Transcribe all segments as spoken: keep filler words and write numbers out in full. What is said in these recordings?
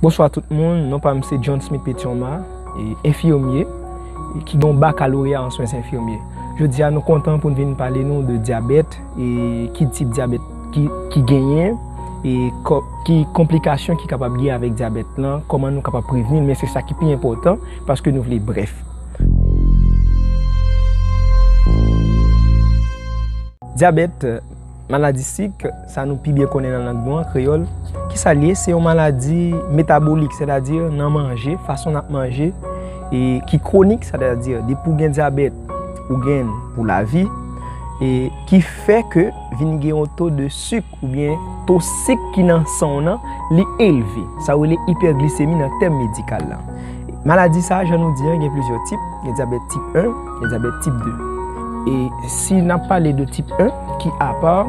Bonswa tout moun, non pa m se John Smith Petyonma, e enfimye, e ki gen yon bakaloreya an swen enfimye. Jodi a nou kontan pou n vin pale nou de dyabèt, e ki tip dyabèt ki, ki genyen, e kò-, ki konplikasyon ki kapab gen avèk dyabèt lan, kòman nou kapab prevni l, men se sa ki pi enpòtan, paske nou vle brèf. Dyabèt, maladi sik, sa nou pi byen konnen nan lang nou an, kreyòl, ki sa l ye? Se yon maladi metabolik, sètadi nan manje, fason n ap manje, e ki kwonik, sètadi depi w gen dyabèt, ou gen l pou lavi, e ki fè ke vin gen yon to de sik oubyen to sik ki nan san w nan, li elve. Sa yo rele ipèglisemi nan tèm medikal la. Maladi sa, jan nou di an, gen plizyè tip. Gen dyabèt tip en, gen dyabèt tip de. E si n ap pale de tip en, ki apa,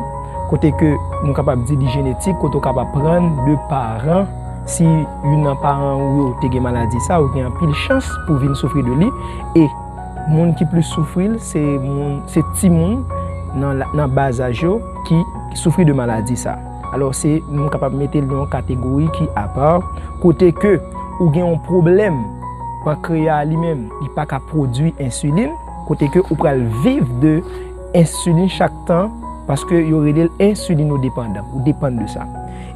kote ke nou kapab di li jenetik, kote w kapab pran de paran, si youn nan paran ou yo te gen maladi sa, ou gen anpil chans pou vin soufri de li. E moun ki plis soufri l, se moun, se timoun nan la, nan ba zaj yo ki soufri de maladi sa. Alò, se, nou kapab mete l nan yon kategori ki apa, kote ke ou gen yon pwoblèm, pankreya a li menm, li pa ka pwodui ensilin, kote ke ou pral viv de ensilin chak tan, paske yo rele l ensilinodepandan, ou depann de sa.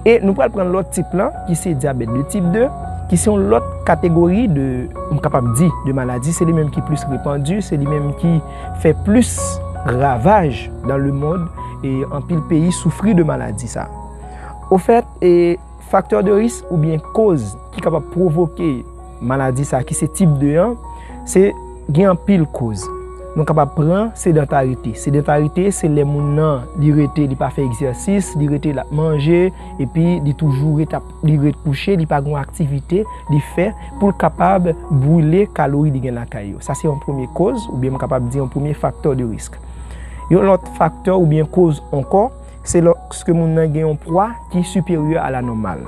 E nou pral pran lòt tip lan, ki se dyabèt de tip de, ki se yon lòt kategori de, m kapab di, de maladi, se li menm ki plis repandi, se li menm ki fè plis ravaj dans le monde, e anpil peyi soufri de maladi sa. Ofèt, e faktè de risk oubyen koz ki kapab pwovoke maladi sa ki se tip de an, se gen anpil koz. Nou kapab pran sedantarite. Sedantarite, se lè moun nan, li rete, li pa fè egzèsis, li rete, l ap manje, epi li toujou ret ap, li ret kouche, li pa gen yon aktivite li fè pou l kapab brile kalori li gen lakay yo. Sa se yon premye koz, oubyen m kapab di yon premye faktè de risk. Yon lòt faktè oubyen koz ankò, se lòske moun nan gen yon pwa ki siperyè a la nòmal.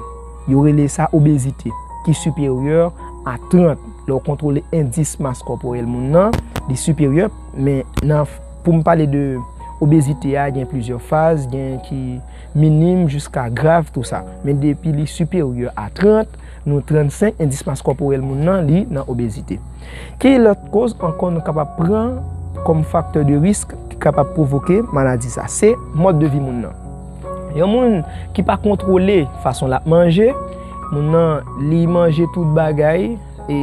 Yo rele sa obezite, ki siperyè a trant. Lè w kontwole endis mas kòporèl moun nan, li siperyè, men nan, pou m pale de obezite a, gen plizyè faz, gen ki minim jiska grav, tou sa. Men depi li siperyè a trant, nou trannsenk, endis mas kòporèl moun nan, li nan obezite. Ki lòt koz ankò nou kapab pran kòm faktè de risk ki kapab pwovoke maladi sa? Se mòd de vi moun nan. Yon moun ki pa kontwole fason l ap manje, moun nan, li manje tout bagay, e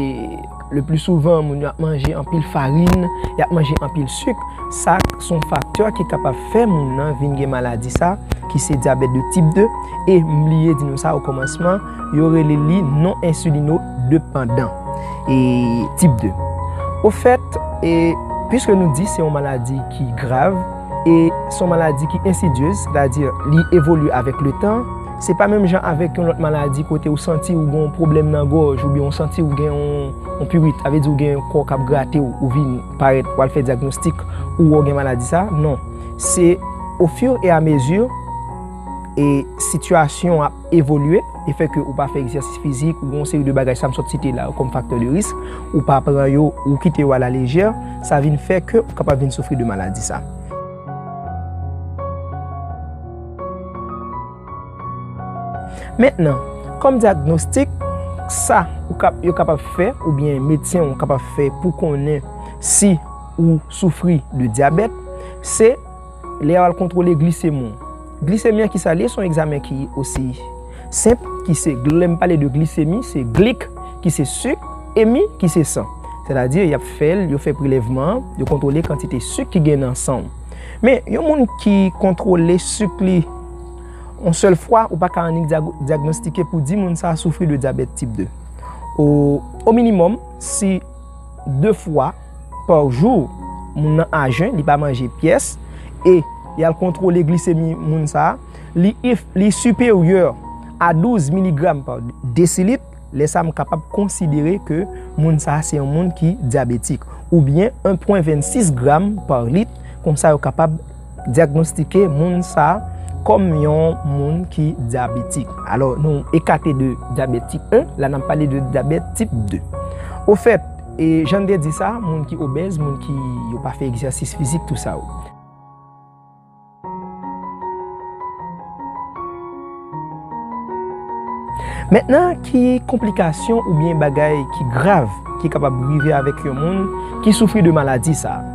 le pli souvan, moun yo ap manje anpil farin, y ap manje anpil sik, sa se yon faktè ki kapab fè moun nan vin gen maladi sa, ki se dyabèt de tip de, e m bliye di nou sa o kòmansman, yo rele li non ensilinodepandan, e tip de. Ofèt, e piske nou di se yon maladi ki grav, e se yon maladi ki ensidyez, sètadi li evolye avèk letan, se pa menm jan avèk yon lòt maladi kote ou santi ou gen yon pwoblèm nan gòj, oubyen ou santi ou gen yon, yon pirit, sa vle di ou gen yon kò k ap grate w, ou vin parèt, w al fè dyagnostik, ou wè w gen maladi sa. Non. Se au fur et à mesure, e sitiyasyon ap evolye, e fè ke ou pa fè egzèsis fizik, ou gen yon seri de bagay sa m sot site la yo kòm faktè de risk, ou pa pran yo, ou kite yo alalejè, sa vin fè ke ou kapab vin soufri de maladi sa. Mentnan, kòm dyagnostik, sa ou kap-, yo kapab fè, oubyen medsen w kapab fè pou konnen si ou soufri de dyabèt, se lè y al kontwole glisemi w. Glisemi an, ki sa l ye? Se yon egzamen ki osi senp, ki se, lè m pale de glisemi, se glik, ki se sik, emi, ki se san. Sètadi, y ap fè l, yo fè prelèvman an, yo kontwole kantite sik ki gen nan san w. Men, yon moun ki kontwole sik li yon sèl fwa, ou pa ka annik dyago-, dyagnostike pou di moun sa a soufri de dyabèt tip de. O, o minimòm, si de fwa pa jou, moun nan ajen, li pa manje pyès, e y al kontwole glisemi moun sa a, li if-, li siperyè a douz miligram pa desilit, lè sa a m kapab konsidere ke moun sa a se yon moun ki dyabetik, oubyen en pwen vennsis gram pa lit, konsa yo kapab dyagnostike moun sa a kòm yon moun ki dyabetik. Alò, nou ekate de dyabèt tip en, la n ap pale de dyabèt tip de. Ofèt, e jan n te di sa, moun ki obèz, moun ki yo pa fè egzèsis fizik, tou sa yo. Mentnan, ki konplikasyon oubyen bagay ki grav ki kapab rive avèk yon moun ki soufri de maladi sa a?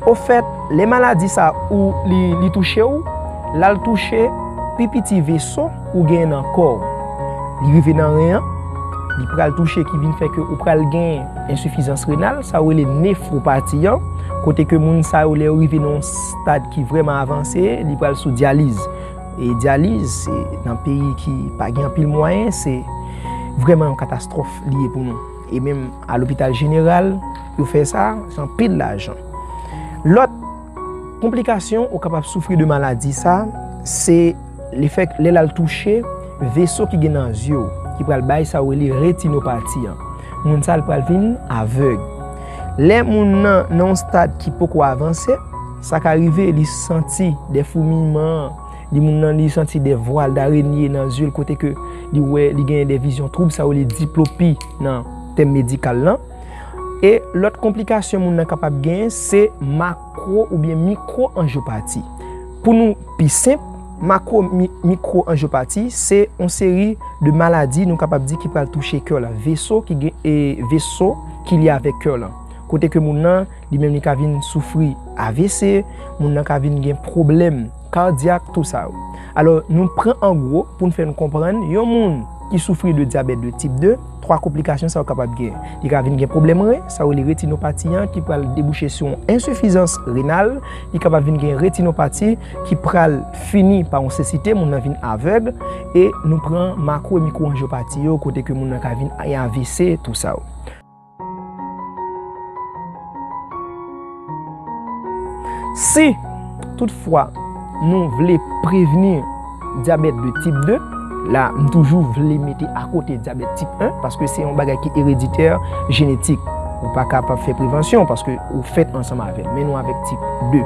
Ofèt, lè maladi sa a ou li, li touche w, l al touche pi piti veso ou genyen nan kò w. Li rive nan ren an, li pral touche ki vin fè ke ou pral gen ensifizans renal, sa yo rele nefwopati an, kote ke moun sa yo, lè yo rive nan yon stad ki vrèman avanse, li pral sou dyaliz. E dyaliz, se nan peyi ki pa gen anpil mwayen, se vrèman yon katastwòf li ye pou nou. E menm a lopital jeneral, yo fè sa, se anpil lajan. Lòt konplikasyon ou kapab soufri de maladi sa, se lefèt lè l al touche veso ki gen nan zye w, ki pral bay sa yo rele retinopati an. Moun sa l pral vin avèg. Lè moun nan nan yon stad ki poko avanse, sa ka rive li santi de foumiman, li moun nan li santi de vwal darenye nan zye l kote ke li wè li genyen de vizyon twoub, sa yo rele diplopi nan tèm medikal lan. E lòt konplikasyon moun nan kapab genyen se makwo oubyen mikwo anjyopati. Pou nou pi senp, makwo mi, mikwo anjyopati se yon seri de maladi nou kapab di ki pral touche kè w la, veso ki gen e veso ki lye avèk kè w lan. Kote ke moun nan li menm li ka vin soufri A V C, moun nan ka vin gen pwoblèm kadyak, tou sa yo. Alò, nou pran an gwo pou n fè n konprann yon moun ki soufri de dyabèt de tip de, twa konplikasyon sa yo kapab gen. Li ka vin gen pwoblèm ren, sa yo rele retinopati an, ki pral debouche sou yon ensifizans renal. Li kapab vin gen retinopati ki pral fini pa yon sesite, moun nan vin avèg. E nou pran makwo e mikwo anjyopati yo, kote ke moun nan ka vin A V C, tou sa yo. Si toutfwa nou vle prevni dyabèt de tip de, la m toujou vle mete akote dyabèt tip en, paske se yon bagay ki ereditè, jenetik. Ou pa kapab fè prevansyon paske ou fèt ansanm avè l, men nou avèk tip de.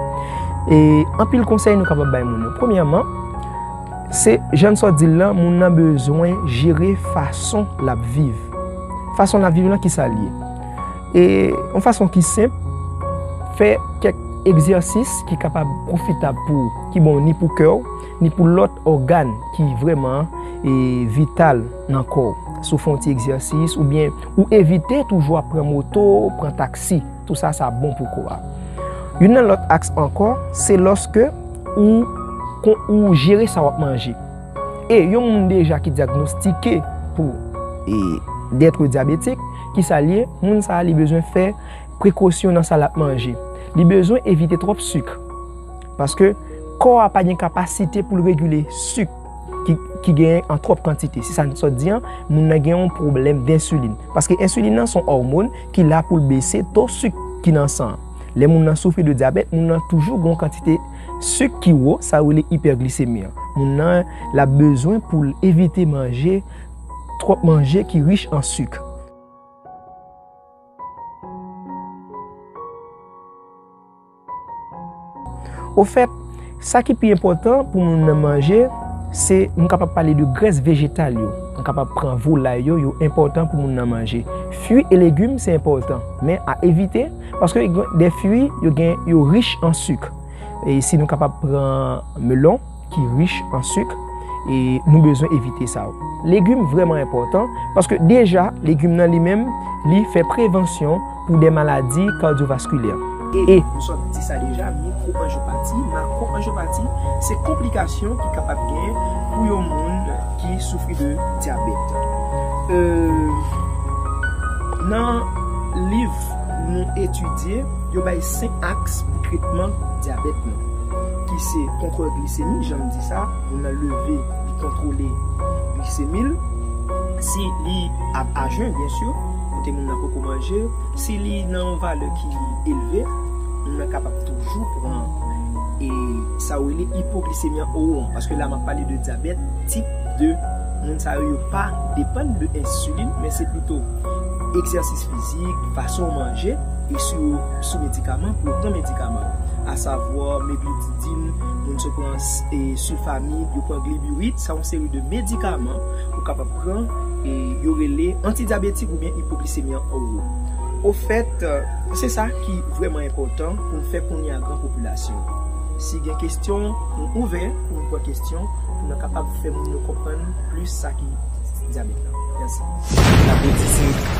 E anpil konsèy nou kapab bay moun yo. Premyèman, se jan n sot di l lan, moun nan bezwen jere fason l ap viv. Fason l ap viv lan, kisa l ye? E yon fason ki senp, fè kèk egzèsis ki kapab pwofitab pou ou, ki bon ni pou kè w, ni pou lòt ògàn ki vrèman e vital nan kò w. Si w fè yon ti egzèsis, oubyen ou evite toujou ap pran moto, pran taksi, tou sa, sa bon pou kò a. Youn nan lòt aks ankò, se lòske ou, kon, ou jere sa w ap manje. E yon moun deja ki dyagnostike pou e, dèt dyabetik, kisa l ye? Moun sa a, li bezwen fè prekosyon nan sa l ap manje. Li bezwen evite twòp sik. Paske kò a pa gen kapasite pou l regile sik ki, ki genyen an twòp kantite. Se sa n sot di an, moun nan gen yon pwoblèm densilin. Paske ensilin nan se yon òmòn ki la pou l bese to sik ki nan san an. Lè moun nan soufri de dyabèt, moun nan toujou gen yon kantite sik ki wo, sa yo rele ipèglisemi an. Moun nan, l ap bezwen pou l evite manje twòp manje ki rich an sik. Ofèt, sa ki pi enpòtan pou moun nan manje, se, m kapab pale de grès vejetal yo. M kapab pran volay yo, yo enpòtan pou moun nan manje. Fwi e legim, se enpòtan, men a evite, paske gen de fwi, yo gen, yo rich an sik. E si nou kapab pran melon, ki rich an sik, e nou bezwen evite sa yo. Legim vrèman enpòtan, paske deja, legim nan li menm, li fè prevansyon pou de maladi kadyovaskilè. E, e nou sot di sa deja, mikwoanjyopati, makwoanjyopati, se konplikasyon ki kapab gen pou yon moun ki soufri de dyabèt. E, nan liv nou etidye, yo bay senk aks pou tretman dyabèt nan, ki se kontwòl glisemi, jan m di sa, moun nan leve, li kontwole glisemi l. Si li ap a jen, byen si, kote moun nan poko manje, si li nan yon valè ki elve, moun nan kapab toujou pran e sa yo rele ipoglisemi an owo an, paske la m ap pale de dyabèt tip de. Moun sa yo, yo pa depann de ensilin, men se pito egzèsis fizik, fason w manje, e si w sou medikaman, pou yo pran medikaman yo. Asavwa, meglitidin, moun sot pran e sulfamid, yo pran glibirit, sa yon seri de medikaman ou kapab pran, e yo rele antidyabetik oubyen ipoglisemi an owo. Ofèt, se sa ki vrèman enpòtan pou n fè konnen a gran popilasyon. Si gen kesyon, nou ouvè pou nou pran kesyon, pou nou kapab fè moun yo konprann plis sa ki dyabèt la. Mèsi. N ap redi se